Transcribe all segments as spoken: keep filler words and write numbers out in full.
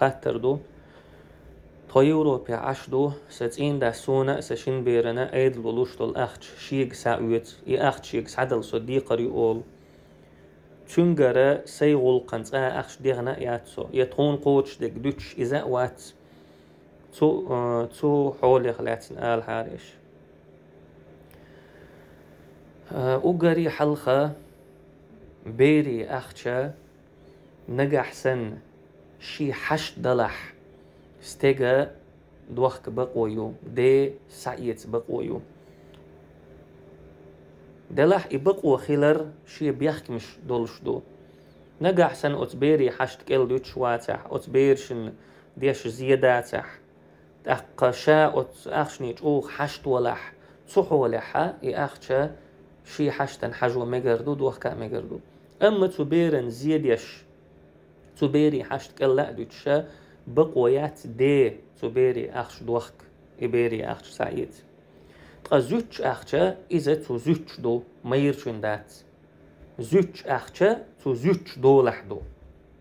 хаттар ду. Тхо Европе Ӏаш ду, са цӀийндас суна а, са шин берана а Ӏедало луш долу ахча шега схьаоьцу, и ахча шега схьадала со декхар ю олу. Цуьнгара сайн гӀуллакхана цкъа а ахча дехна а яц со, я тхуна кхочушдерг дуьтуш иза а вац. Цу, а, цу хьолех лаьцна алахьара иш. А, уггаре хьалха берийн ахча нагахь санна шен хьашт далахь, стеган дохка бакъо ю, ден схьаэца бакъо ю. Делахь и бакъо хилар шен бехкамаш долуш ду. Нагахь санна оцу берийн хьашт кӀел дуьтуш вацахь, оцу берашна деш зен дацахь, тӀаккха ша оцу ахчанийн чӀогӀа хьашт валахь, цу хьолехь и ахча шен хьаштана хьажо мегар ду, дохка а мегар ду. Амма цу берана зен деш, цу берийн хьашт кӀел а дуьтуш, бакъо яц ден цу берийн ахча дохка, и берийн ахча схьаэца. Ткъа зуьтуш ахча, иза цу зуьтуш ду, майрачун дац. Зуьтуш ахча цу зуьтуш долахь ду.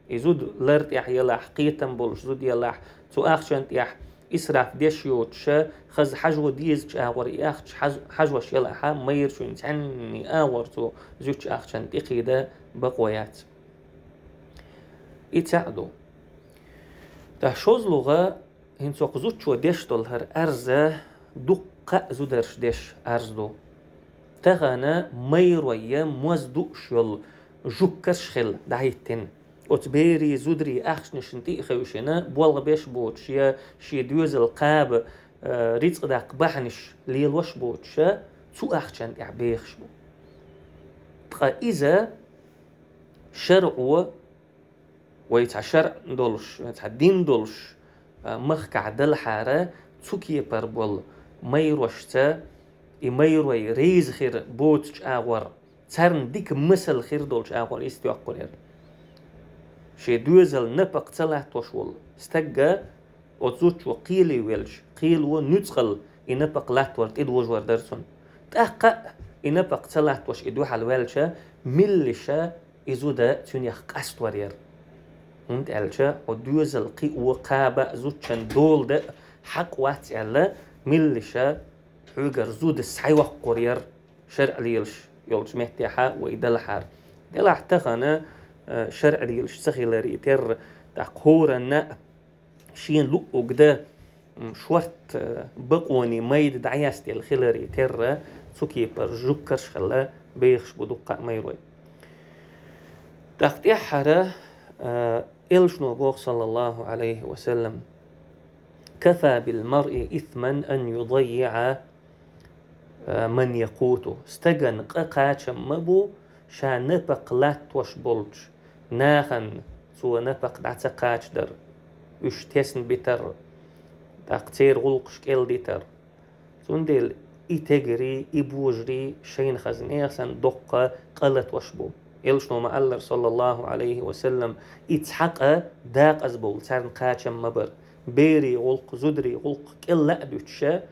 И зуда лар тӀехь ялахь, кхетам болуш зуда ялахь, цу ахчан тӀехь исраф деш йоцуша, хаза хьажо дезачу агӀор и ахча хьаж-, хьажош ялахьа, майрачун цхьанний агӀор цу зуьтуш ахчан тӀекхийда бакъо яц. И цхьаъ ду. ТӀаккха шозлагӀа, хӀинца хӀокху зудчо деш долу хӀара арз дуккха а зударша деш арз ду. Тахана майрой я моз дууш йолу жугкарш хилла дӀахӀиттина. Оцу берийн, зударийн ахчанашна тӀе а хевшина, болх беш боцуш я шен доьзал кхаба, э, рицкъ даккха бахьанаш лелош боцуша, цу ахчан тӀехь бехаш бу. Ткъа иза шарӀо, вай цхьа шарӀ долуш, цхьа дин долуш, а, махкахь далахьара, цу кепара болу майрошца, и майрой реза хир боцучу агӀор, царна дика масал хир долчу агӀор истоьккхур яра. Шен доьзал напакъ ца латтош волу стагга оцу зудчо кхеле велча, кхело нуьцкъала и напакъ латтор тӀедожор дара цунна. ТӀаккха а и напакъ ца латтош и дуьхьал ваьлча, миллиша и зуда цуьнех къастор яра. ХӀунда аьлча хьо доьзал кхио, кхаба а, зудчун дола дан а хьакъ вац аьлла, миллиша хьоьгара зуда схьайоккхур яра, шарӀ лелаш йолчу меттехьа вай далахьара. Делахь тахана, э, шарӀ лелаш ца хиларе терра, тӀаккха хӀоранна а шена луъург дан, м, шорта, э, бакъонийн майда дӀаяьстелла хиларе терра, цу кепара жугкарш а хилла бехаш бу дуккха а майрой. ТӀаккха тӀаьххьара, э, элчано боху, саллаллаху Ӏалайхи ва саллам: «Кафа бил маръи исман ан юдаййиӀа, э, ман якъуту». Стагана къа кхачам ма бу, ша напакъ латтош болчу нахана цо напакъ дӀа ца кхачадар, уьш тесна битар, тӀаккха церан гӀуллакхаш кӀел дитар. Цундела и тегарий, и божарий шайна хаза нехан санна доккха къа латош бу. Элчано ма-аллара, саллаллаху Ӏалайхи ва саллам, и цхьа къа дакъазбовла царна кхачам ма бара. Берийн гӀуллакх, зударийн гӀуллакх кӀел а дуьтуша,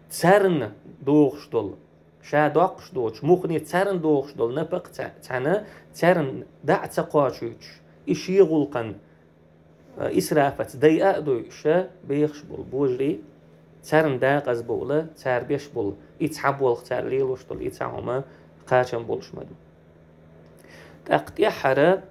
царна догӀуш долу, ша доккхуш доцу муххале царна догӀуш долу напакъ ца-, цхьаьна, царна дӀа а ца кхачуьйтуш, и шен гӀуллакхана, а, исрафаца дайа а дойуша, бехаш болу божарий, царна дакъазбовла, цара беш болу, и цхьа болх, цара лелош долу и цхьа хӀума кхачам болуш ма ду. ТӀаккха тӀаьххьара,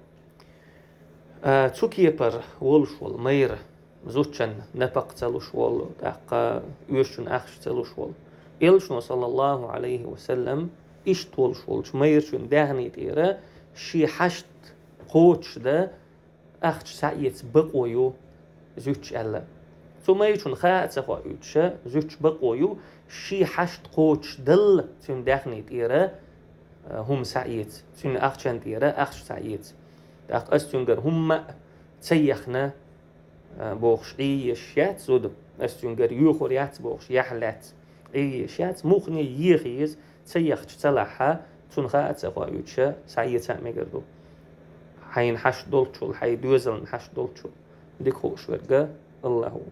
а, цу кепара волуш волу майра, зудчун напакъ ца луш волу, тӀаккха оьшучун ахча ца луш волу. Элчано, саллаллаху Ӏалайхи ва саллам, иштта волуш волчу майрачун даьхни тӀера шен хьашт кхочушдан ахча схьаэца бакъо ю зуьтча аьлла. Цу майрачунна хаа а ца хоуьйтуша, зуьтча бакъо ю, шен хьашт кхочушдалла цуьнан даьхни тӀера, а, хӀума схьаэца, цуьнан ахчан тӀера ахча схьаэца. ТӀаккха ас цуьнгара хӀумма а ца ехна, а, бохуш, Ӏийеш яц зуда, ас цуьнгара йоьхур яц бохуш, яхь лаьцна Ӏийеш яц, муххале еха еза, ца ехча ца лахьа, цунна хаа а ца хоуьйтуша, схьаэца а мегар ду. Хьайна хьашт долчул, хьайн доьзална хьашт долчул дика хууш верг Аллах ву.